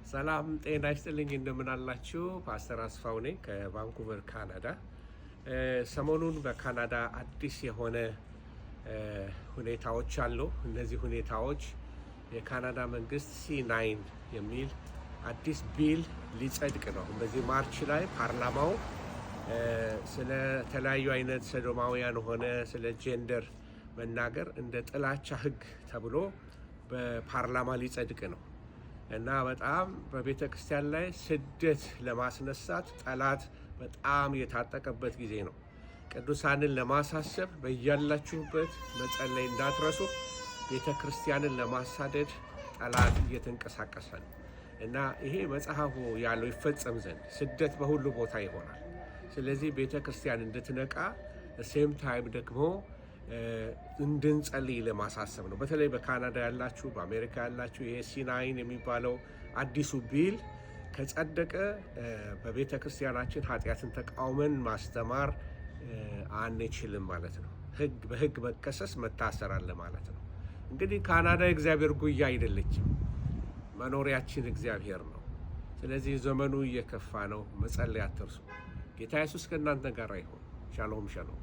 ሰላም ጤና ይስጥልኝ። እንደምን አላችሁ? ፓስተር አስፋው ነኝ ከቫንኩቨር ካናዳ። ሰሞኑን በካናዳ አዲስ የሆነ ሁኔታዎች አሉ። እነዚህ ሁኔታዎች የካናዳ መንግስት C9 የሚል አዲስ bill ሊጸድቅ ነው። በዚህ March ላይ ፓርላማው ስለ ተለያዩ አይነት ሰዶማውያን ሆነ ስለ gender መናገር እንደ ጥላቻ ህግ ተብሎ በፓርላማ ሊጸድቅ ነው እና በጣም በቤተ ክርስቲያን ላይ ስደት ለማስነሳት ጠላት በጣም የታጠቀበት ጊዜ ነው። ቅዱሳንን ለማሳሰብ በያላችሁበት መጸለይ እንዳትረሱ። ቤተ ክርስቲያንን ለማሳደድ ጠላት እየተንቀሳቀሰ ነው እና ይሄ መጽሐፉ ያለው ይፈጸም ዘንድ ስደት በሁሉ ቦታ ይሆናል። ስለዚህ ቤተ ክርስቲያን እንድትነቃ same time ደግሞ እንድንጸልይ ለማሳሰብ ነው። በተለይ በካናዳ ያላችሁ፣ በአሜሪካ ያላችሁ ይሄ C9 የሚባለው አዲሱ bill ከጸደቀ በቤተ ክርስቲያናችን ኃጢአትን ተቃውመን ማስተማር አንችልም ማለት ነው። ህግ በህግ መከሰስ መታሰር አለ ማለት ነው። እንግዲህ ካናዳ የእግዚአብሔር ጉያ አይደለችም። መኖሪያችን እግዚአብሔር ነው። ስለዚህ ዘመኑ እየከፋ ነው። መጸለይ አትርሱ። ጌታ ኢየሱስ ከእናንተ ጋር ይሁን። ሻሎም ሻሎም።